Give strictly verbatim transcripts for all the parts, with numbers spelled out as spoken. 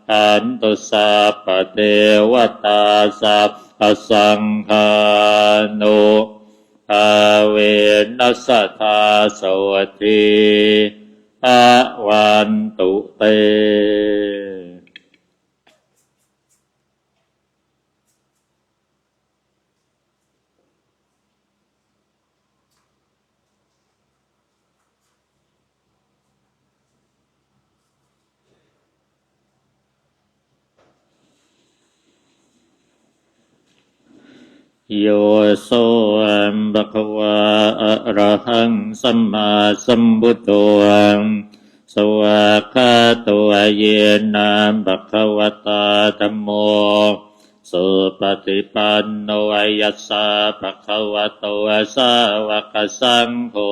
Rakkhantu sabbadevatā sabbasaṅghānubhāvena sadā sotthī bhavantu te. Yo so bhagavā arahaṃ sammāsambuddho, svākkhāto yena bhagavatā dhammo, supaṭipanno yassa bhagavato sāvakasaṅgho,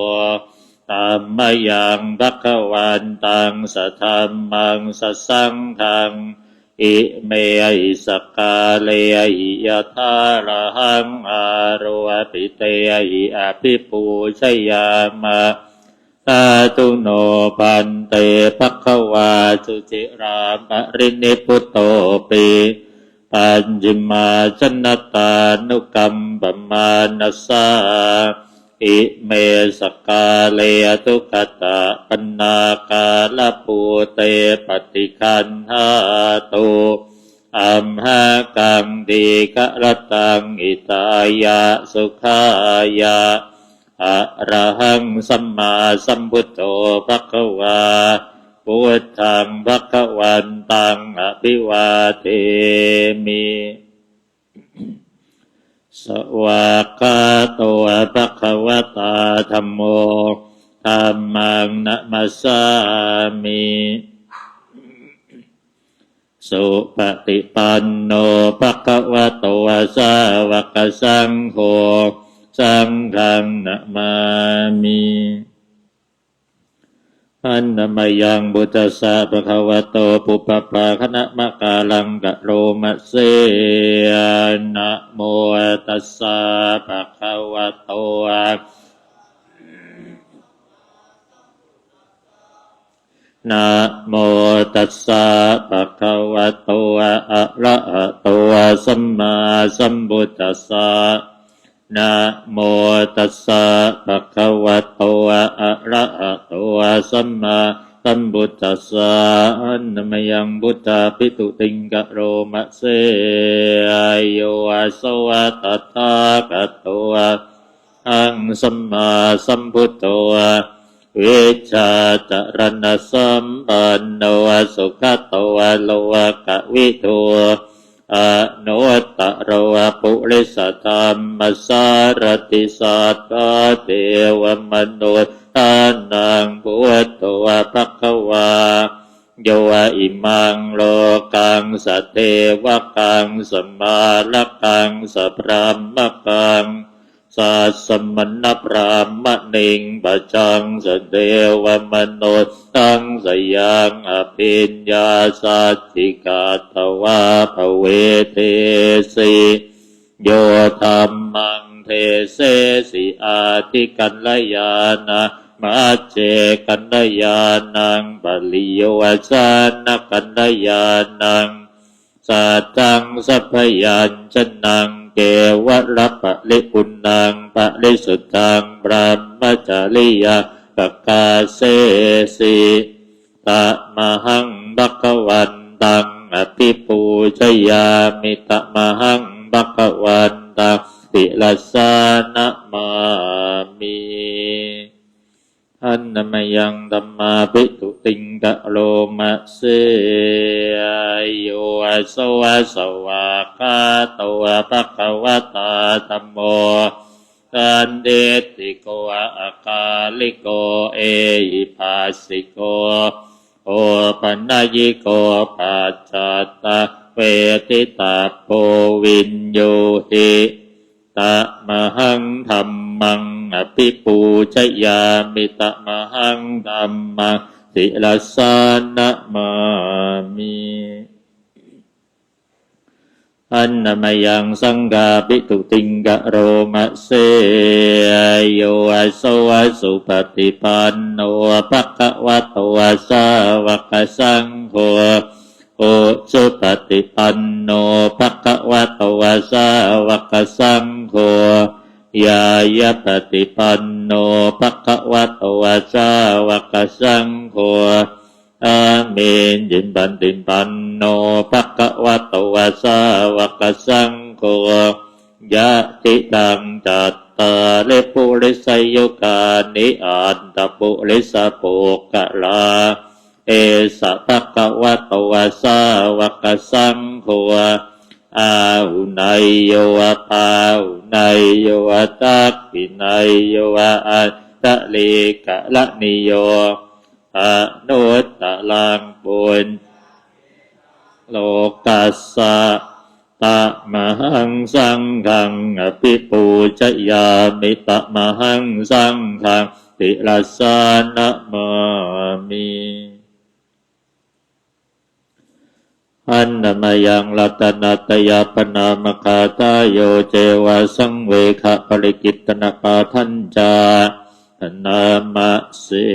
tammayaṃ bhagavantaṃ sadhammaṃ sasaṅghaṃ, imehi sakkārehi yathārahaṃ āropitehi abhipūjayāma. Sādhu no bhante bhagavā suciraṃ parinibbutopi, pacchimājanatānukampamānasā, ime sakkāre duggatapaṇṇākārabhūte paṭiggaṇhātu amhākaṃ dīgharattaṃ hitāya sukhāya. Arahaṃ sammāsambuddho bhagavā, buddhaṃ bhagavantaṃ abhivādemi. Svākkhāto bhagavatā dhammo, dhammaṃ namassāmi. Supaṭipanno bhagavato sāvakasaṅgho, saṅghaṃ namāmi. Handa mayaṃ buddhassa bhagavato pubbabhāganamakāraṃ karoma se. Namo tassa bhagavato Namo tassa bhagavato arahato sammāsambuddhassa. Namo tassa bhagavato arahato sammāsambuddhassa. Handa mayaṃ buddhābhistutiṃ karoma se. Yo so tathāgato arahaṃ sammāsambuddho, vijjācaraṇasampanno sugato lokavidū, anuttaro purisadammasārathi satthā devamanussānaṃ buddho bhagavā. Yo imaṃ lokaṃ sadevakaṃ samārakaṃ sabrahmakaṃ sassamaṇabrāhmaṇiṃ pajaṃ sadevamanussānaṃ sayaṃ abhiññāsacchikatvā pavedesi. Yo dhammaṃ desesi ādi kalyāṇa majjhe kalyāṇaṃ pariyosāna kalyāṇaṃ saccaṃ sabyañjanaṃ kevalaparipuṇṇaṃ parisuddhaṃ brahmacariyaṃ pakāsesi. Tamahaṃ bhagavantaṃ abhipūjayāmi, tamahaṃ bhagavantaṃ sirasā namāmi. Handa mayaṃ dhammābhistutiṃ karoma se. Yo so svākkhāto bhagavatā dhammo sandiṭṭhiko akāliko ehipassiko opanayiko paccattaṃ veditabbo viññūhi, tamahaṃ dhammaṃ abhipūjayāmi, tamahaṃ dhammaṃ sirasā namāmi. Handa mayaṃ saṅghābhistutiṃ karoma se. Yo so supaṭipanno bhagavato sāvakasaṅgho, ujupaṭipanno bhagavato sāvakasaṅgho, ñāyapaṭipanno bhagavato sāvakasaṅgho, sāmīcipaṭipanno bhagavato sāvakasaṅgho, yadidaṃ cattāri purisayugāni aṭṭha purisapuggalā, esa bhagavato sāvakasaṅgho, āhuneyyo pāhuneyyo dakkhiṇeyyo añjalikaraṇīyo, anuttaraṃ puññakkhettaṃ lokassa. Tamahaṃ saṅghaṃ abhipūjayāmi, tamahaṃ saṅghaṃ sirasā namāmi. Handa mayaṃ ratanattayappaṇāmagāthāyo ceva saṃvegaparikittanapaṭhañca bhaṇāma se.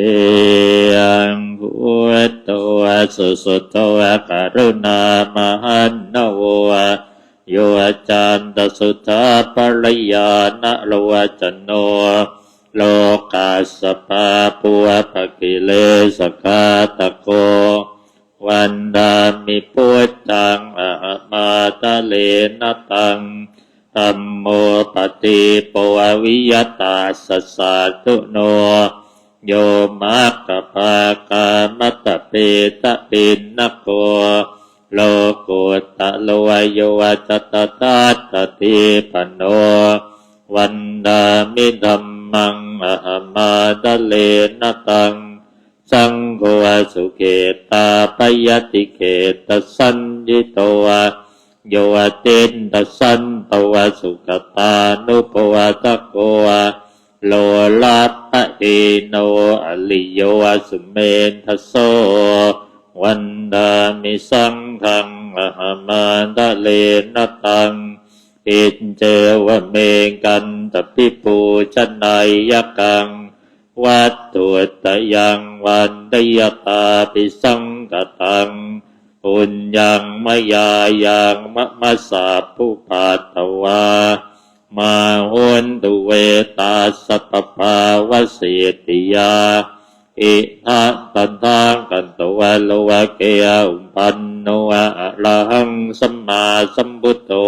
Buddho susuddho karuṇāmahaṇṇavo, yoccantasuddhapaññāṇalocano, lokassa pāpoggahilesaghātako, vandāmi buddhaṃ ahamādarena taṃ. Dhammo paṭipo viya tassa satthuno, yo maggapākamatapetapiṇṇako, lokuttaro yo tathāgatatippano, vandāmi dhammaṃ ahamādarena taṃ. Saṅgho sukhetappayadikhettasaññito, yo cittasanto sugatānubhāvako, lolappahīno ariyo sumedhaso, vandāmi saṅghaṃ ahamādarena taṃ. Iccevamekantabhipūjaneyyaṃ, vatthuttayaṃ vandeyyatābhisaṅkhataṃ, puññaṃ mayā yaṃ mama sabbupaddavā, mā hontu ve tassa pabhāvasiddhiyā. Idha tathāgato loke uppanno arahaṃ sammāsambuddho,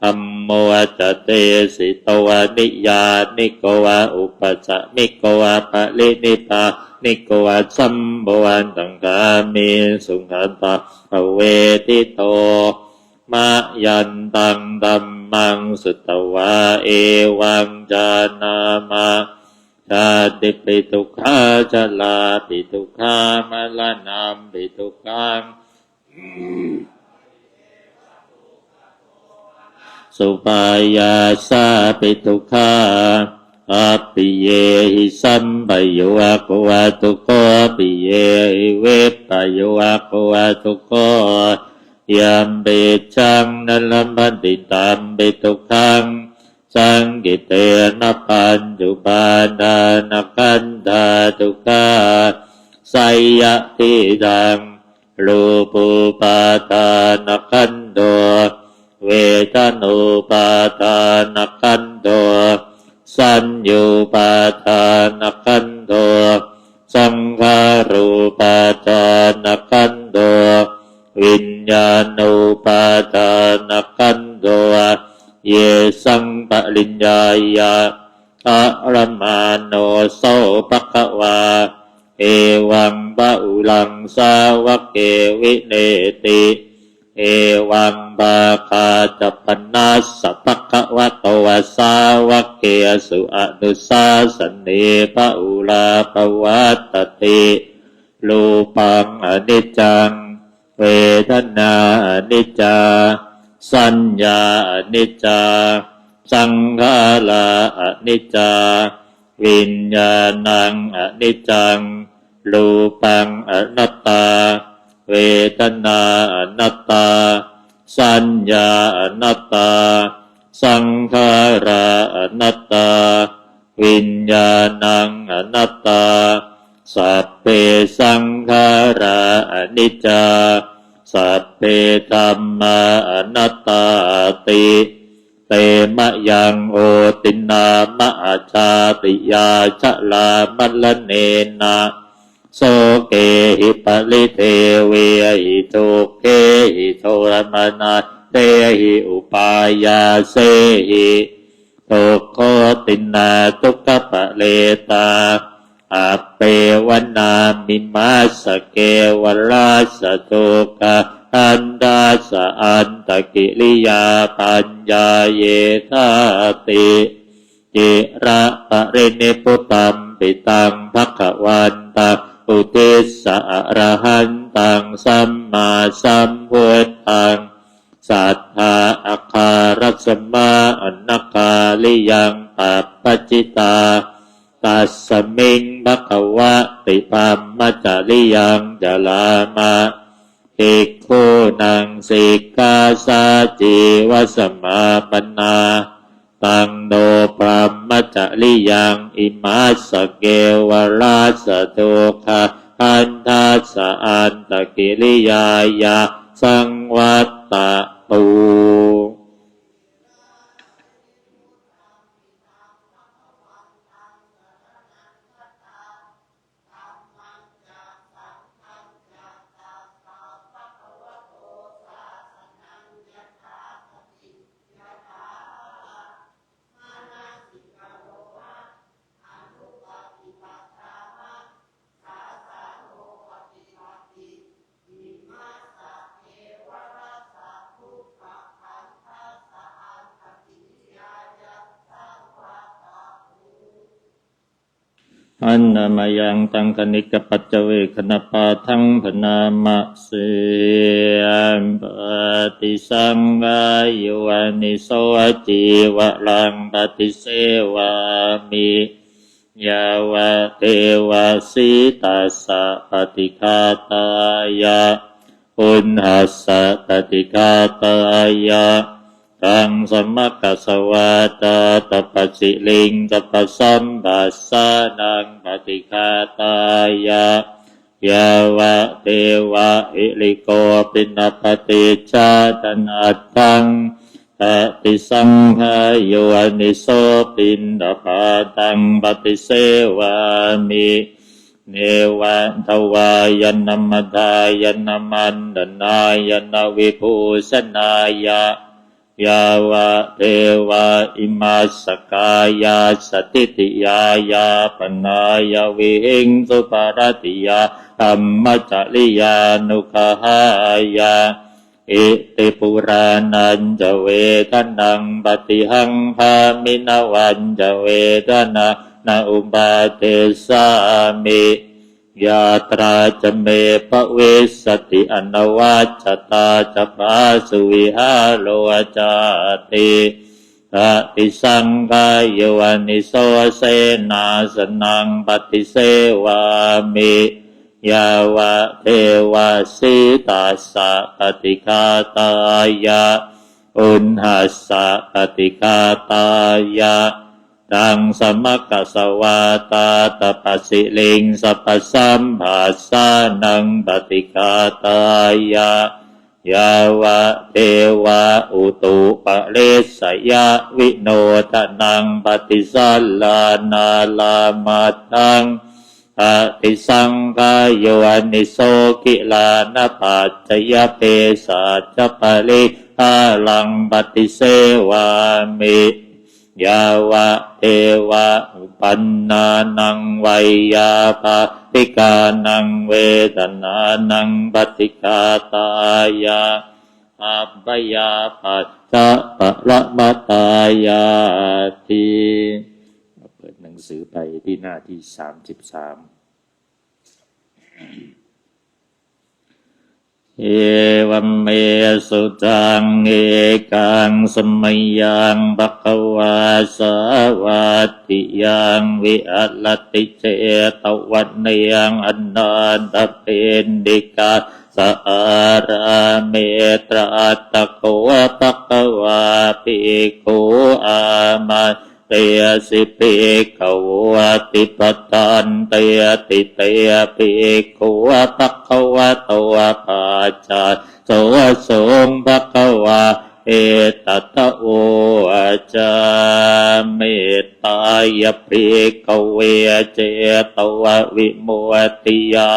dhammo ca desito niyyāniko upasamiko parinibbāniko sambodhaṃ kāmesu kataṃ pavedito. Mayantaṃ dhammaṃ sutvā evaṃ jānāma: jātipi dukkhā, jarāpi dukkhā, maraṇampi dukkhaṃ, upāyāsāpi dukkhā, appiyehi sampayogo dukkho, piyehi vippayogo dukkho, yampicchaṃ na labhati tampi dukkhaṃ, saṅkhittena pañcupādānakkhandhā dukkhā. Seyyathīdaṃ: rūpūpādānakkhandho, vedanūpādānakkhandho, saññāupādānakkhandho, saṅkhārūpādānakkhandho, viññāṇūpādānakkhandho. Yesaṃ pariññāya karamāno so bhagavā evaṃ bahulaṃ sāvake vineti. Evaṃ bhāgā ca panassa bhagavato sāvakesu anusāsanī bahulā pavattati. Rūpaṃ aniccaṃ, vedanā aniccā, saññā aniccā, saṅkhārā aniccā, viññāṇaṃ aniccaṃ. Rūpaṃ anattā, vedanā anattā, saññā anattā, saṅkhārā anattā, viññāṇaṃ anattā. Sabbe saṅkhārā aniccā, sabbe dhammā anattāti. Te mayaṃ otiṇṇā mahājātiyā jalāmaraṇena sokehi paridevehi dukkhehi domanassehi upāyāsehi dukkhotiṇṇā dukkhaparetā appeva nāmimassa kevalassa dukkhakkhandhassa antakiriyā paññāyedhāti. Ciraparinibbutampi taṃ bhagavantaṃ uddissa arahantaṃ sammāsambuddhaṃ satthā-akārasmā-anakāliyaṃ pabbajitā. Tasmiṃ bhagavati brahmacariyaṃ carāma. Bhikkhūnaṃ sikkhāsājīvasamāpannā. Taṃ no brahmacariyaṃ imassa kevalassa dukkhakkhandhassa antakiriyāya saṃvattatu. Handa mayaṃ taṃ khaṇikapaccavekkhaṇapāṭhaṃ bhaṇāma se. Paṭisaṅkhā yoniso cīvaraṃ paṭisevāmi, yāvadeva sītassa paṭighātāya, uṇhassa paṭighātāya, taṃsamakasavātātapasiriṃsapasamphassānaṃ paṭighātāya, yāvadeva hirikopinapaṭicchādanatthaṃ. Paṭisaṅkhā yoniso piṇḍapātaṃ paṭisevāmi, neva davāya na madāya na maṇḍanāya na vibhūsanāya, yāvadeva imassa kāyassa ṭhitiyā yāpanāya vihiṃsuparatiyā brahmacariyānuggahāya. Iti purāṇañca vedanaṃ paṭihaṅkhāmi navañca vedanaṃ na uppādessāmi. Yātrā ca me bhavissati anavajjatā ca phāsuvihāro cāti. Paṭisaṅkhā yoniso senāsanaṃ paṭisevāmi, yāvadeva sītassa paṭighātāya, uṇhassa paṭighātāya, taṃsamakasavātātapasiriṃsapasamphassānaṃ paṭighātāya, yāvadeva utuparissayavinodanaṃ paṭisallānārāmatthaṃ. Paṭisaṅkhā yoniso gilānapaccayabhesajjaparihāraṃ paṭisevāmi, yāvadeva uppannānaṃ veyyābādhikānaṃ vedanānaṃ paṭighātāya, abyāpajjhaparamatāyāti. เปิดหนังสือไปที่หน้าที่สามสิบสาม Evaṃ me sutaṃ. Ekaṃ samayaṃ bhagavā sāvatthiyaṃ viharati jetavane anāthapiṇḍikassa ārāme. Tatra kho bhagavā bhikkhū āmantā Bhadanteti bhikkhavo, bhadanteti te bhikkhū bhagavato paccassosuṃ. Bhagavā etadavoca: Mettāya bhikkhave cetovimuttiyā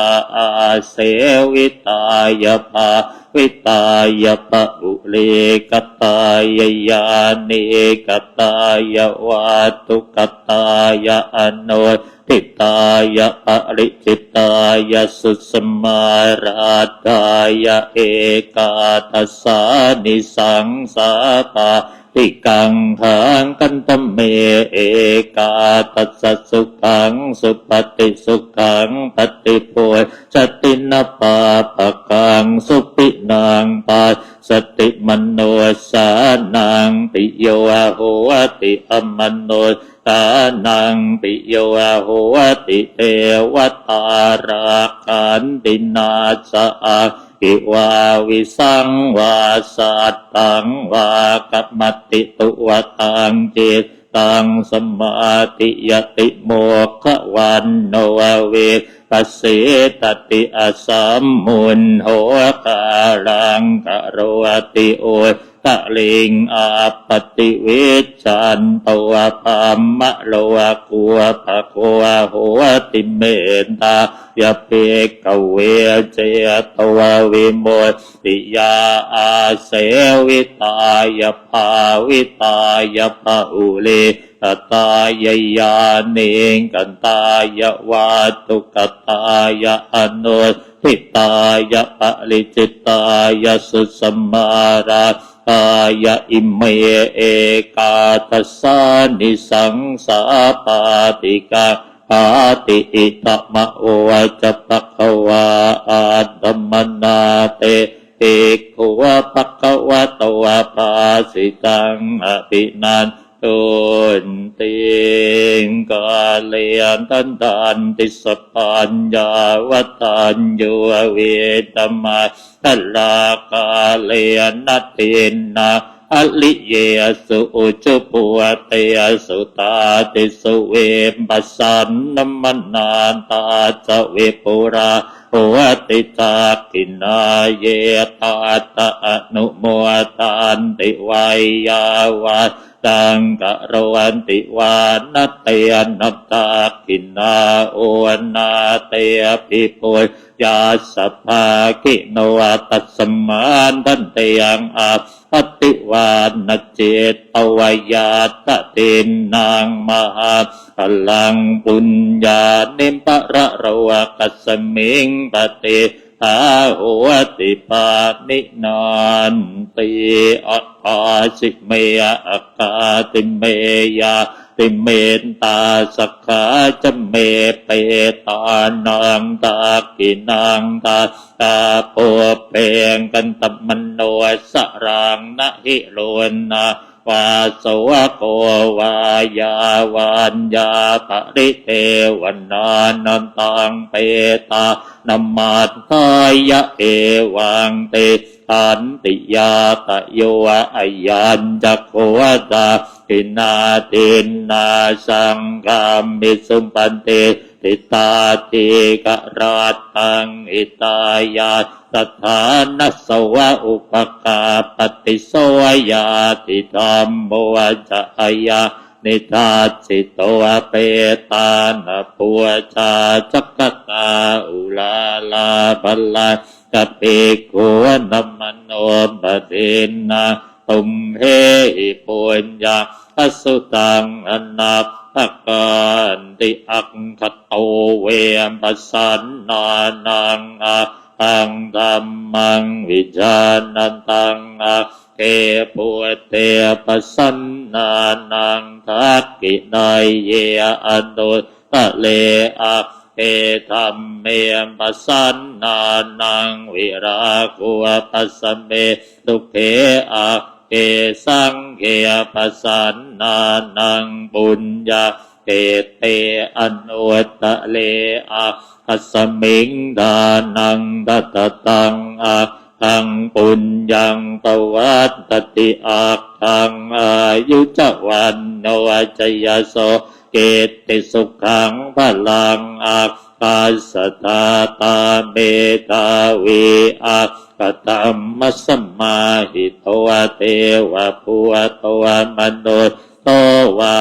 āsevitāya bhāvitāya bahulīkatāya yānīkatāya vatthukatāya anuṭṭhitāya paricitāya susamāraddhāya ekādasānisaṃsā pāṭikaṅkhā. Khandhamhi ekādasa: sukhaṃ supati, sukhaṃ paṭibujjhati, na pāpakaṃ supinaṃ passati, manussānaṃ piyo hoti, amanussānaṃ piyo hoti, devatā rakkhanti, nāssa aggi vā visaṃ vā satthaṃ vā kamati, tuvaṭaṃ cittaṃ samādhiyati, mukhavaṇṇo vippasīdati, asammūḷho kālaṃ karoti, uttariṃ appaṭivijjhanto brahmalokūpago hoti. Mettāya bhikkhave cetovimuttiyā āsevitāya bhāvitāya bahulī katāya yānīkatāya vatthukatāya anuṭṭhitāya paricitāya susamāraddhāya ime ekādasānisaṃsā pāṭikaṅkhāti. Idamavoca bhagavā. Attamanā te bhikkhū bhagavato bhāsitaṃ abhinandu nti. Kāle dadanti sapaññā vadaññū vītamalaṅkā. Kālena dinnaṃ ariyesu ujubhūtesu tādisu vippasannamanā. Tassa vipulā hoti dakkhiṇā ye tattha anumodanti veyyāvaccaṃ karonti vā, na te na dakkhiṇā. Ūnā te abhipūjassa dakkhiṇā, tasmā daṭṭhaṃ abhivānacitto yattha dinnaṃ mahapphalaṃ puññāni paralokasmiṃ patiṭṭhā hoti pāṇinanti. Akāsi me akāsi me ñātimittā sakhā ca me, petānaṃ dakkhiṇaṃ dajjā pubbe katamanussaraṃ. Na hi ruṇṇā vā soko vā yā vaññā paridevanā, na taṃ petānamatthāya evaṃ tiṭṭhanti ñātayo. Ayañca kho dakkhiṇā dinnā saṅghamhi supati ṭṭhitā dīgharattaṃ hitāyassa ṭhānaso vā upakappati. So ñātidhammo ca ayaṃ nidassito, petāna pūjā ca katā uḷārā, balañca bhikkhūnamanuppadinnaṃ tumhehi puññaṃ pasutaṃ anappakanti. Aggato ve pasannānaṃ aggaṃ dhammaṃ vijānataṃ, agge buddhe pasannānaṃ dakkhiṇeyye anuttare, agge dhamme pasannānaṃ virāgūpasame sukhe, agge saṅghe pasannānaṃ puññakkhetre anuttare, aggasmiṃ dānaṃ dadataṃ aggaṃ taṃ puññaṃ pavaḍḍhati aggaṃ āyu ca vaṇṇo ca yaso kitti sukhaṃ balaṃ. Aggassa dātā medhāvī aggadhammasamāhito devabhūto manusso vā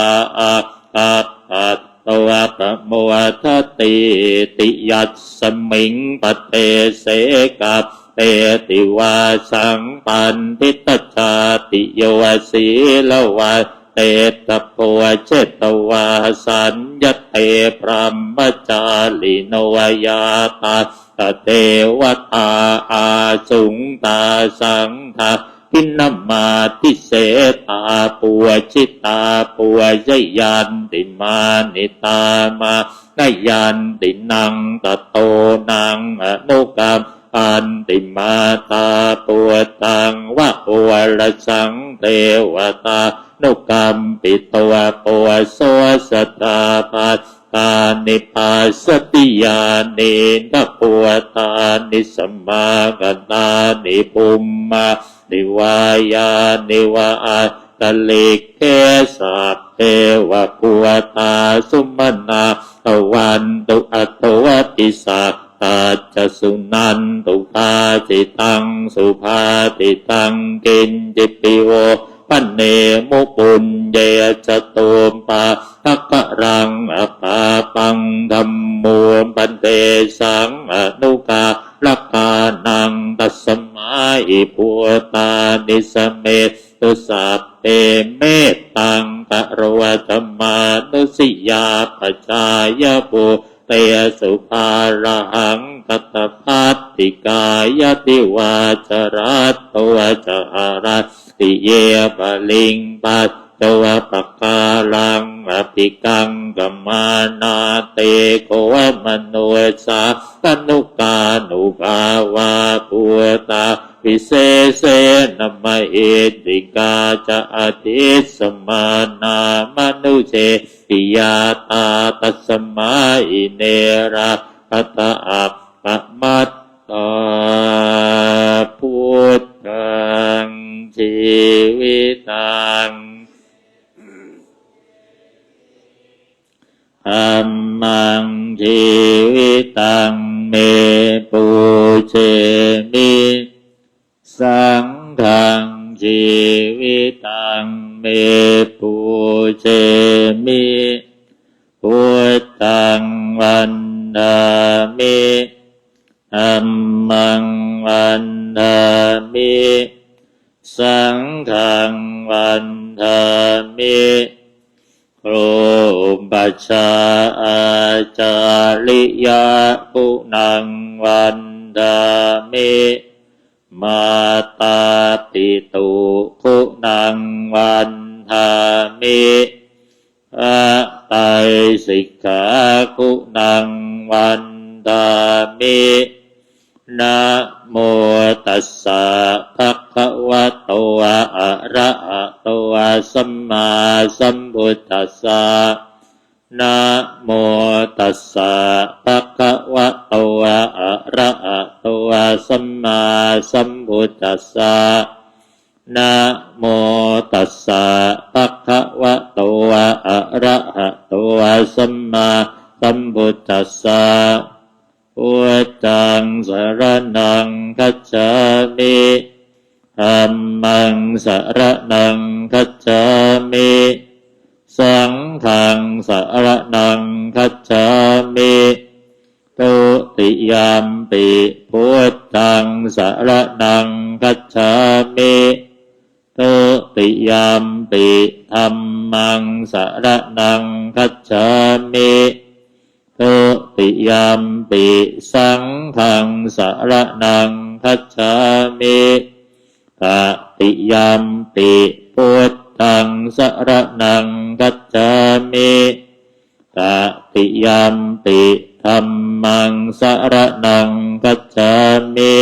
aggappatto pamodatīti. Yasmiṃ padese kappeti vāsaṃ paṇḍitajātiyo sīlavantettha bhojetvā saññate brahmacārino. Yā tattha devatā āsuṃ tāsaṃ dakkhiṇamādise tā pūjitā pūjayanti mānitā mānayanti. Naṃ tato naṃ anukampanti mātā puttaṃva orasaṃ devatānukampito poso sadā bhadrāni passati ñāṇīndha bhūtāni samāgatāni bhummāni vā yāni va antalikkhe sabbeva bhūtā sumanā bhavantu athopi sakkacca suṇantu bhāsitaṃ subhāsitaṃ kiñcipi vo bhaṇemu puññe catuppaṭ ṭhākaraṃ apāpaṃ dhammupadesaṃ anukārakānaṃ tasmā hi bhūtā nisamentu sabbe mettaṃ karotha mānusiyā pajāya bhū tesu bālahaṅkhatapaṭṭhikāya divā ca ratto ca haranti ye baliṃ pacco pakālaṃ abhikaṅkhamānā te kho manussā tanukānubhāvā bhūtā visesena mahiddhikā ca adissamānā manusse piyātā tasmā hi ne rakkhatha appamattā. Buddhaṃ jīvitaṃ dhammaṃ jīvitaṃ me pūjemi. Saṅghaṃ jīvitaṃ me pūjemi. Buddhaṃ vandāmi. Dhammaṃ vandāmi. Saṅghaṃ vandāmi. Kro upajjhā ācariyā guṇaṃ vandāmi. Mātāpituguṇaṃ vandāmi. Attaisikkāguṇaṃ vandāmi. Namo tassa bhagavato arahato sammāsambuddhassa. Namo tassa bhagavato arahato sammāsambuddhassa. Namo tassa bhagavato arahato sammāsambuddhassa. Buddhaṃ saraṇaṃ gacchāmi. Dhammaṃ saraṇaṃ gacchāmi. Saṅghaṃ saraṇaṃ gacchāmi. Dutiyampi buddhaṃ saraṇaṃ gacchāmi. Dutiyampi dhammaṃ saraṇaṃ gacchāmi. Dutiyampi saṅghaṃ saraṇaṃ gacchāmi. Tatiyampi buddhaṃ saraṇaṃ gacchāmi. Tatiyampi dhammaṃ saraṇaṃ gacchāmi.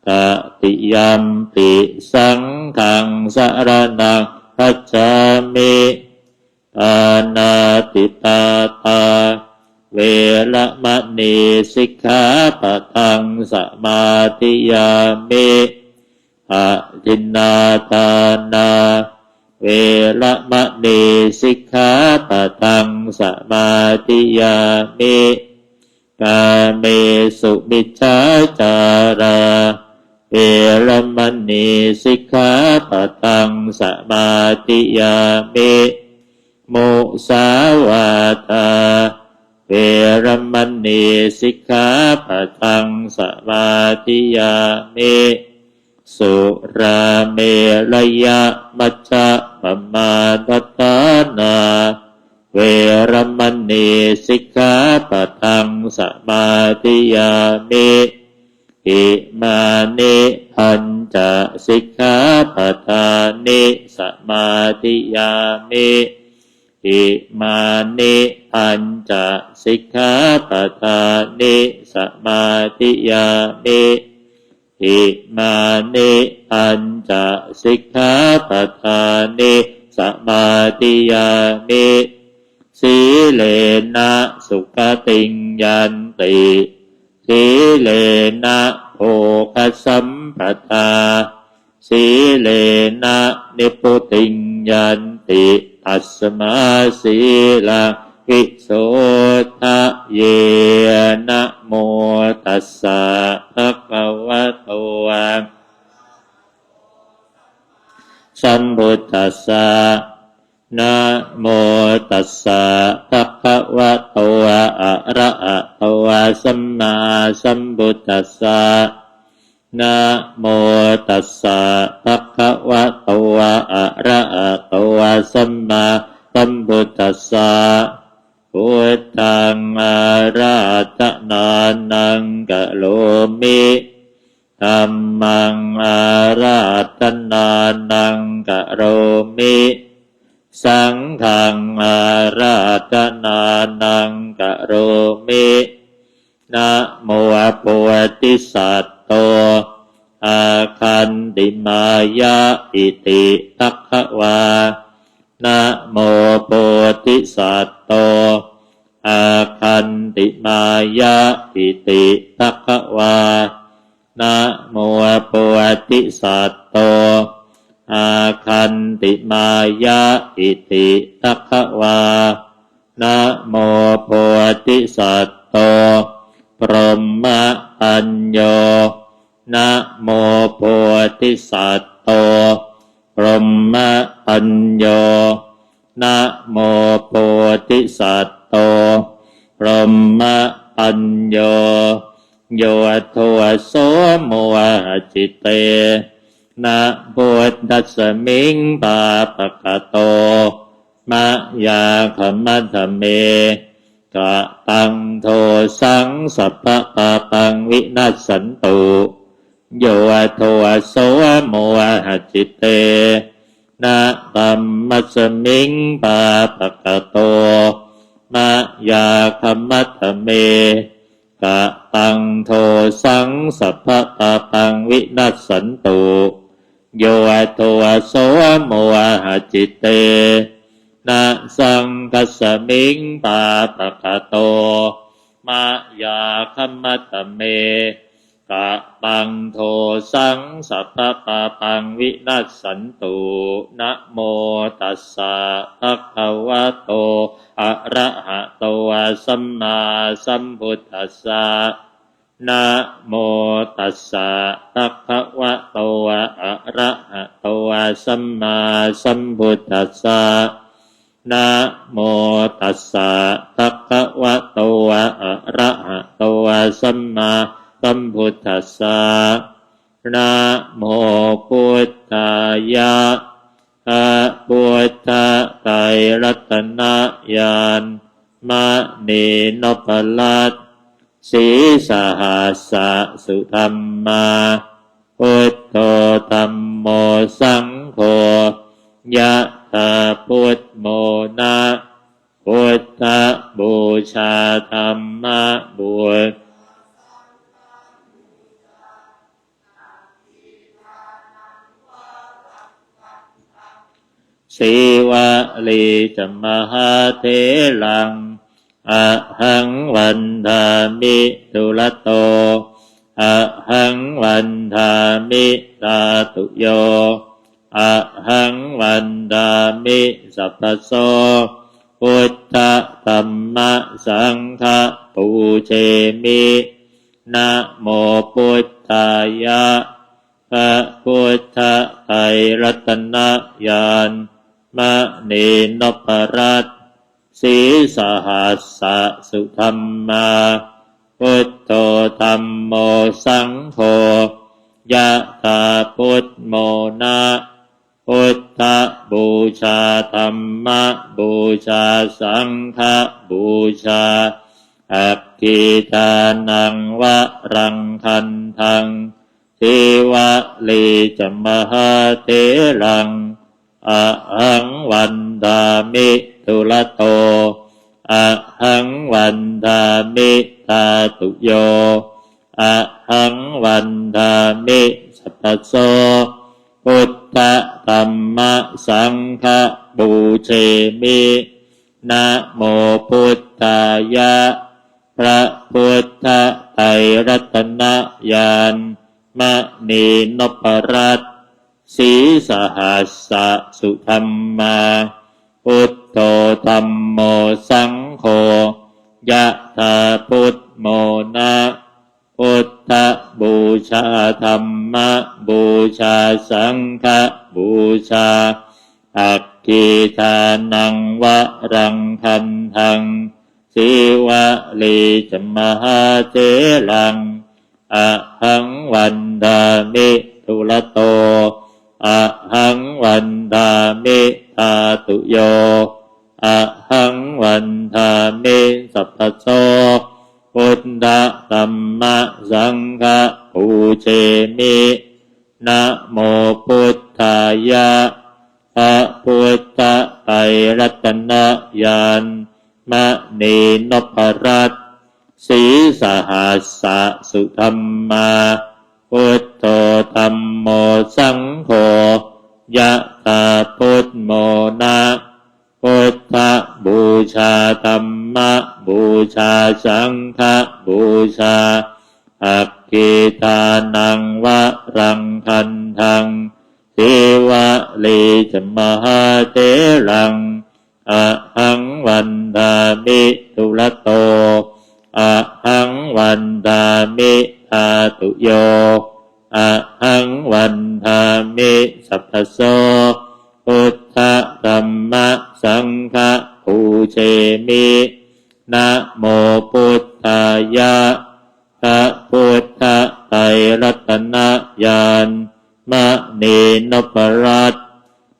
Tatiyampi saṅghaṃ saraṇaṃ gacchāmi. Pāṇātipātā veramaṇī sikkhāpadaṃ samādiyāmi. Adinnādānā veramaṇī sikkhāpadaṃ samādiyāmi. Kāmesu micchācārā veramaṇī sikkhāpadaṃ samādiyāmi. Musāvādā veramaṇī sikkhāpadaṃ samādiyāmi. Surāmerayamajjapamādaṭṭhānā veramaṇī sikkhāpadaṃ samādiyāmi. Imāni pañca sikkhāpadāni samādiyāmi. Imāni pañca sikkhāpadāni samādiyāmi. Imāni pañca sikkhāpadāni samādiyāmi. Sīlena sugatiṃ yanti, sīlena bhogasampadā, sīlena nibbutiṃ yanti, tasmā sīlaṃ visodhaye. Namo tassa bhagavato sambuddhassa. Namo tassa bhagavato arahato sammāsambuddhassa. Namo tassa bhagavato arahato sammāsambuddhassa. Buddhaṃ ārādhanānaṃ karomi. Dhammaṃ ārādhanānaṃ karomi. Saṅghaṃ ārādhanānaṃ karomi. Namo bodhisatto āgantimāya iti bhagavā. Namo bodhisatto āgantimāya iti bhagavā. Namo bodhisatto āgantimāya iti bhagavā. Namo bodhisatto brahmapañño. Namo bodhisatto brahmapañño. Namo bodhisatto brahmapañño. Yo doso mohacittena buddhasmiṃ pāpakato mayā khamatha me. Kataṃ dosaṃ sabbapāpaṃ vinassantu. Yo doso mohacittena dhammasmiṃ pāpakato mayā khamatha me. Kataṃ dosaṃ sabbapāpaṃ vinassantu. Yo doso mohacittena saṅghasmiṃ pāpakato mayā khamatha me. Kataṃ dosaṃ sabbapāpaṃ vinassantu. Namo tassa bhagavato arahato sammāsambuddhassa. Namo tassa bhagavato arahato sammāsambuddhassa. Namo tassa bhagavato arahato sammāsambuddhassa. Namo buddhāya. พระ buddha ไตรรัตนญาณ มณีนพรัตน์ ศรีสหัสสะ สุธรรมา Buddho dhammo saṅgho, yatha buddhamona. Buddha pūjā, dhamma pū Sīvalī ca mahātheraṃ, Ahaṃ vandāmi dūrato, ahaṃ vandāmi dhātuyo, ahaṃ vandāmi sabbaso. Buddha dhamma saṅgha pūjemi. Namo buddhāya. พระพุทธไตรรัตนญาณ มณีนพรัตน์ sīsahassa sudhammā. Buddho dhammo saṅgho, yathābudmona. Buddhapūjā dhammapūjā saṅghapūjā. Aggīdānaṃ varaṃ gandhaṃ, sīvalī ca mahātheraṃ. Ahaṃ vandāmi dūrato, ahaṃ vandāmi dhātuyo, ahaṃ vandāmi sabbaso. Buddha dhamma saṅgha pūjemi. Namo buddhāya. พระพุทธไตรรัตนญาณ มณีนพรัตน์ sīsahassa sudhammā. Buddho dhammo saṅgho, yathābudmona. Buddhapūjā dhammapūjā saṅghapūjā. Aggīdānaṃ varaṃ gandhaṃ, sīvalī ca mahātheraṃ. Ahaṃ vandāmi dūrato, ahaṃ vandāmi dhātuyo, ahaṃ vandāmi sabbaso. Buddha dhamma saṅgha pūjemi. Namo buddhāya. พระพุทธไตรรัตนญาณ มณีนพรัตน์ sīsahassa sudhammā. Buddho dhammo saṅgho, yathābudmona. Buddhapūjā dhammapūjā saṅghapūjā. Aggīdānaṃ varaṃ gandhaṃ, sīvalī ca mahātheraṃ. Ahaṃ vandāmi dūrato, ahaṃ vandāmi dhātuyo, ahaṃ vandāmi sabbaso. Buddha dhamma saṅgha pūjemi. Namo buddhāya. พระพุทธไตรรัตนญาณ มณีนพรัตน์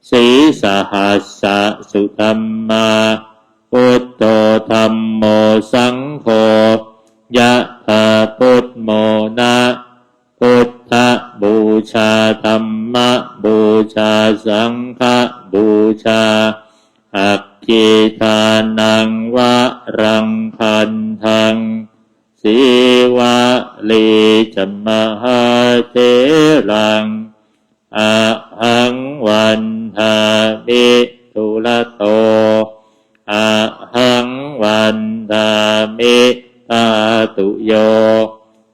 sīsahassa sudhammā. Buddho dhammo saṅgho, yathābudmona. Buddhapūjā dhammapūjā saṅghapūjā. Aggīdānaṃ varaṃ gandhaṃ, sīvalī ca mahātheraṃ. Ahaṃ vandāmi dūrato, ahaṃ vandāmi dhātuyo,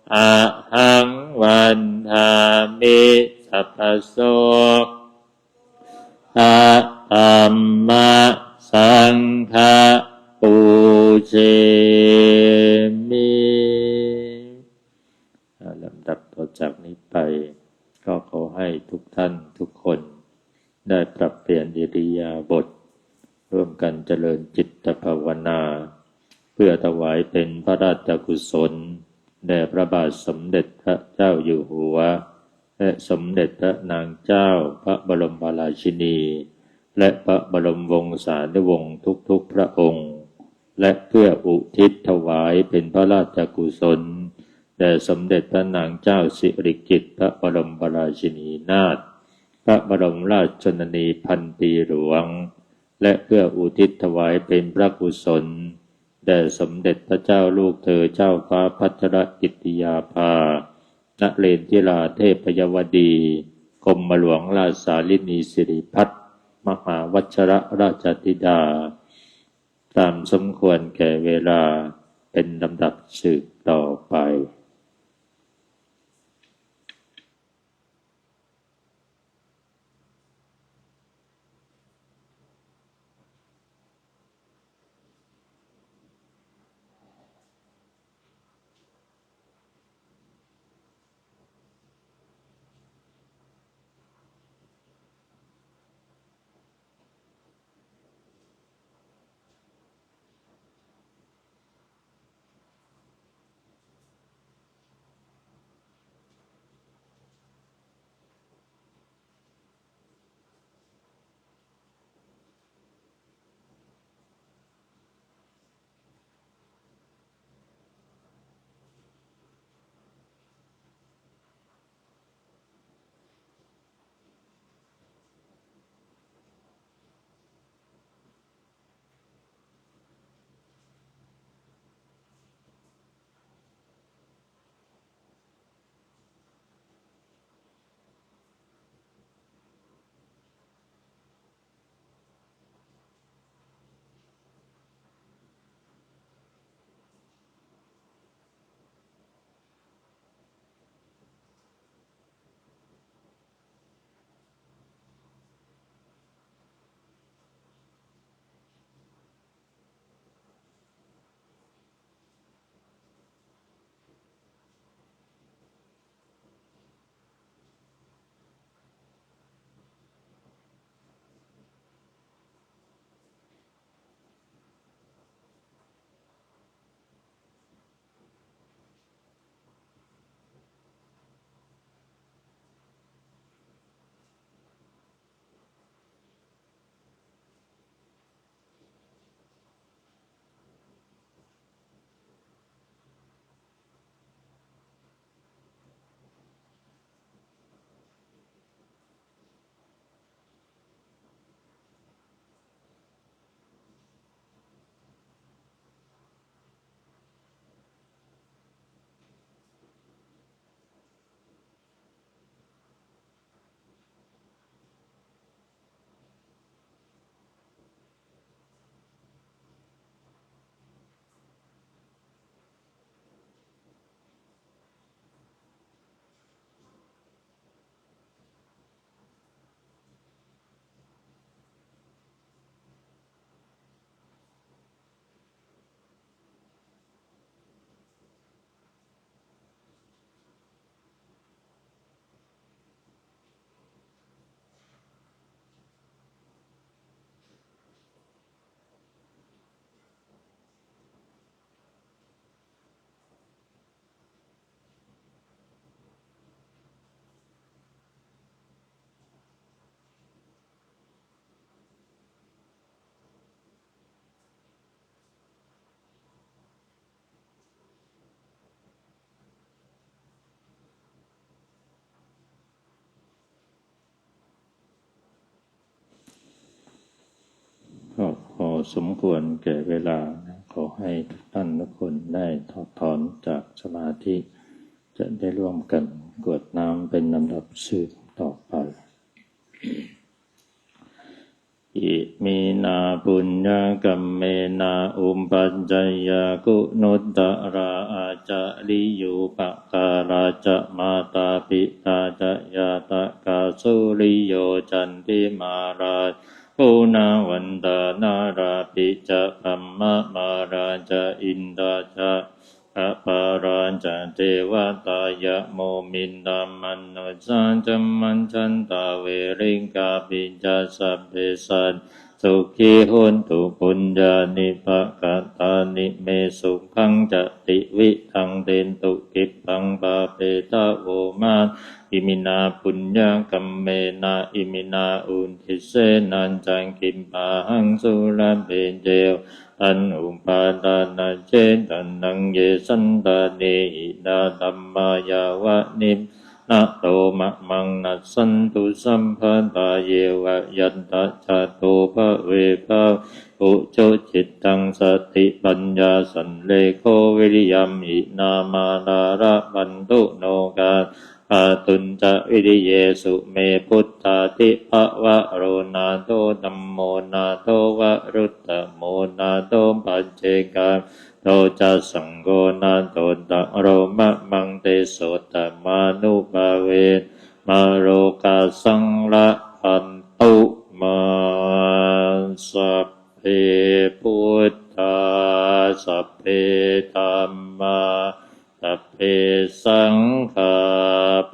ahaṃ vandāmi sabbaso. Buddha dhamma saṅgha pūjemi. ลำดับต่อจากนี้ไป ก็ขอให้ทุกท่านทุกคน ได้ปรับเปลี่ยนอิริยาบถ ร่วมกันเจริญจิตภาวนา เพื่อถวายเป็นพระราชกุศล แด่พระบาทสมเด็จพระเจ้าอยู่หัว และสมเด็จพระนางเจ้าพระบรมราชินี และพระบรมวงศานุวงศ์ทุกๆพระองค์ และเพื่ออุทิศถวายเป็นพระราชกุศล แด่สมเด็จพระนางเจ้าสิริกิติ์พระบรมราชินีนาถ พระบรมราชชนนีพันปีหลวง และเพื่ออุทิศถวายเป็นพระกุศล แด่สมเด็จพระเจ้าลูกเธอเจ้าฟ้าพัชรกิติยาภา นเรนทิราเทพยวดี กรมหลวงราชสาลินีสิริพัฒน์ มหาวัชรราชธิดา ตามสมควรแก่เวลาเป็นลำดับสืบต่อไปก็พอสมควรแก่เวลานะ ขอให้ทุกท่านทุกคนได้ถอดถอนจากสมาธิ จะได้ร่วมกันกรวดน้ำเป็นลำดับสืบต่อไป Iminā puññakammena upajjhāyā guṇuttarā ācariyūpakārā ca mātā pitā ca ñātakā suriyo candimā rājā guṇavantā narāpi ca brahmamārā ca indā ca lokapālā ca devatā yamo mittā manussā ca majjhattā verikāpi ca sabbe sattā sukhī hontu puññāni pakatāni me sukhañca tividhaṃ dentu khippaṃ pāpetha vo mā. Iminā puññakammena iminā uddissena ca khippāhaṃ sulabhe ceva taṇhupādānachedanaṃ ye santāne hinā dhammā yāva nibbānato mamaṃ nassantu sabbadā yeva yattha jāto bhave bhave ujucittaṃ satipaññā sallekho viriyamhinā mārā labhantu nokāsa kātuñca viriyesu me. Buddhādhipavaro nātho, dhammo nātho varuttamo, nātho paccekabuddho ca, saṅgho nāthottaro mamaṃ. Tesottamānubhāvena mārokāsaṃ labhantu mā. Sabbe buddhā, sabbe dhammā, sabbe saṅghā,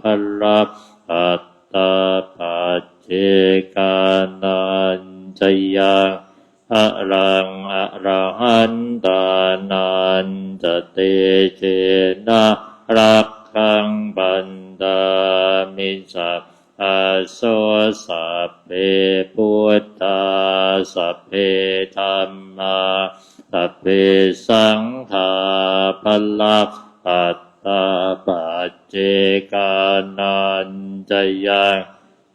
balappattā paccekānañca yaṃ balaṃ, arahantānañca tejena rakkhaṃ bandhāmi sabbaso. Sabbe buddhā, sabbe dhammā, sabbe saṅghā, balappattā paccekānañca yaṃ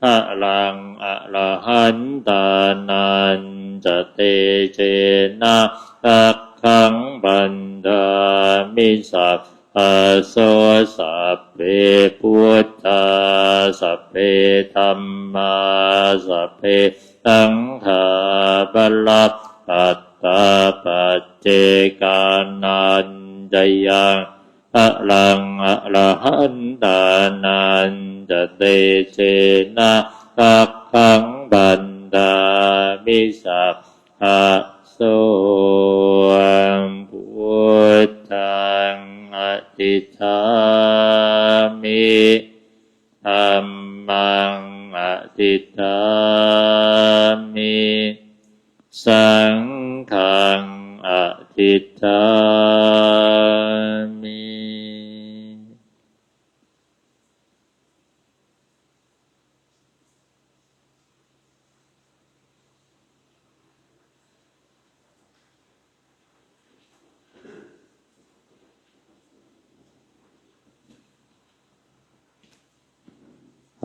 balaṃ, arahantānañca tejena rakkhaṃ bandhāmi sabbaso. Sabbe buddhā, sabbe dhammā, sabbe saṅghā, balappattā paccekānañca yaṃ balaṃ, arahantānañca tejena rakkhaṃ bandhāmi sabbaso. Buddhaṃ adhiṭṭhāmi, dhammaṃ adhiṭṭhāmi, saṅghaṃ adhiṭṭhāmi.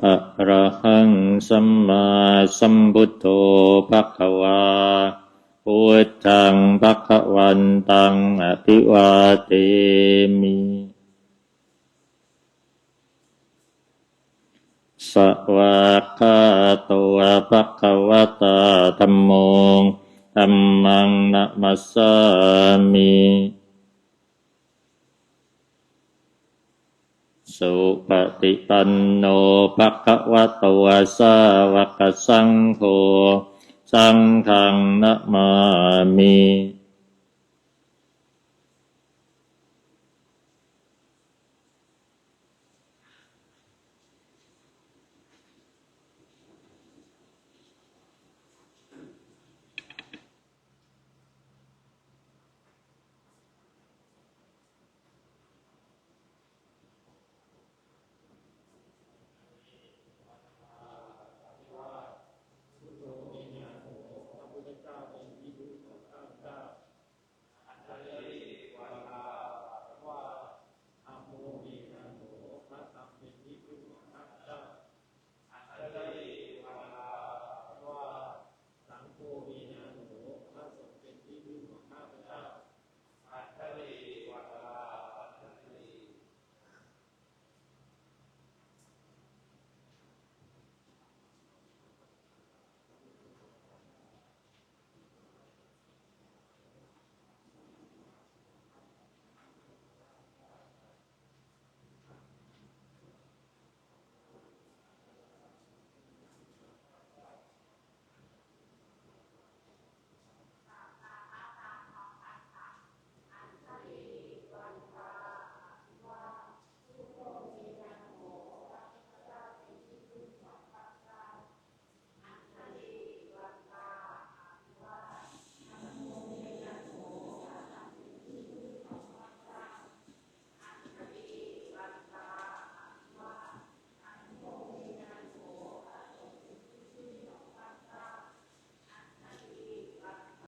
Arahaṃ sammāsambuddho bhagavā, buddhaṃ bhagavantaṃ abhivādemi. Svākkhāto bhagavatā dhammo, dhammaṃ namassāmi. Supaṭipanno bhagavato sāvakasaṅgho, saṅghaṃ namāmi.